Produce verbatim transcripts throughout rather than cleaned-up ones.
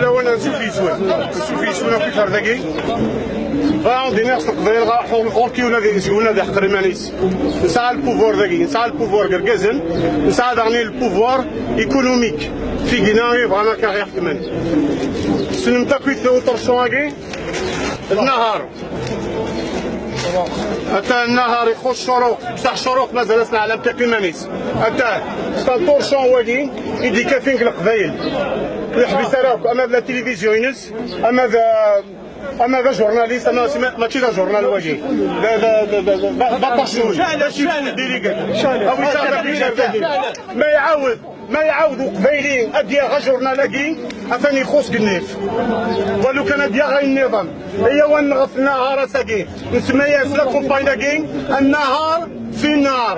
Lawan ansuf yis-wen, ansuf yis-wen akk ifer dagi. Bɣiɣ ad d-iniɣ s teqbaylit ɣur-k ula d seg-wen ad iḥqer iman-is. Nesɛa le pouvoir dagi, nesɛa le pouvoir deg irgazen, nesɛa daɣen le pouvoir économique. Tigina i bɣan akka ɣ-iḥekmen. Tessnem-t akk uṭercun-agi? Nnahar. Ata nnahar ixuṣ ccuruq, bṣaḥ ccuruq mazal-as leɛlam tiq iman-is. Ata, s uṭercun wagi i d-ikkatin deg leqbayel. Ur yeḥbis ara akk, ama d la télévision-ines, ama d, ama d ajurnalist, ama d, mačči d ajurnal wagi. D, d, d, d, d, d, d aṭercun. D acu i d-irigen? Awi-d amek i d-irigen. Ma iɛawed Ma iɛawed uqbayli ad d-yaɣ ajurnal-agi, atan ixuṣ deg nnif. Walu kan ad d-yaɣ ayen nniḍen. Iyyaw ad nɣef nnahar ass-agi. Nsemma-yas la campagne-agi, النهار في النار.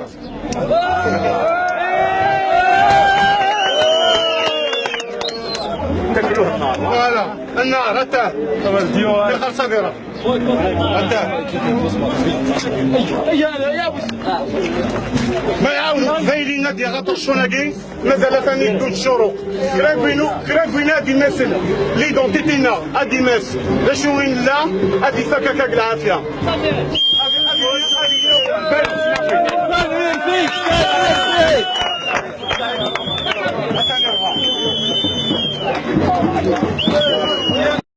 Voilà, النهار, ata. Ixer ṣadira. Ata. Ma iɛawed uqbayli ad d-yaɣ aṭercun-agi, mazal atan iddu-d ccuruq. Kra n win, kra n win ad imasen l'identité-nneɣ, ad imas d acu i nella, ad ifak akka deg lɛafya.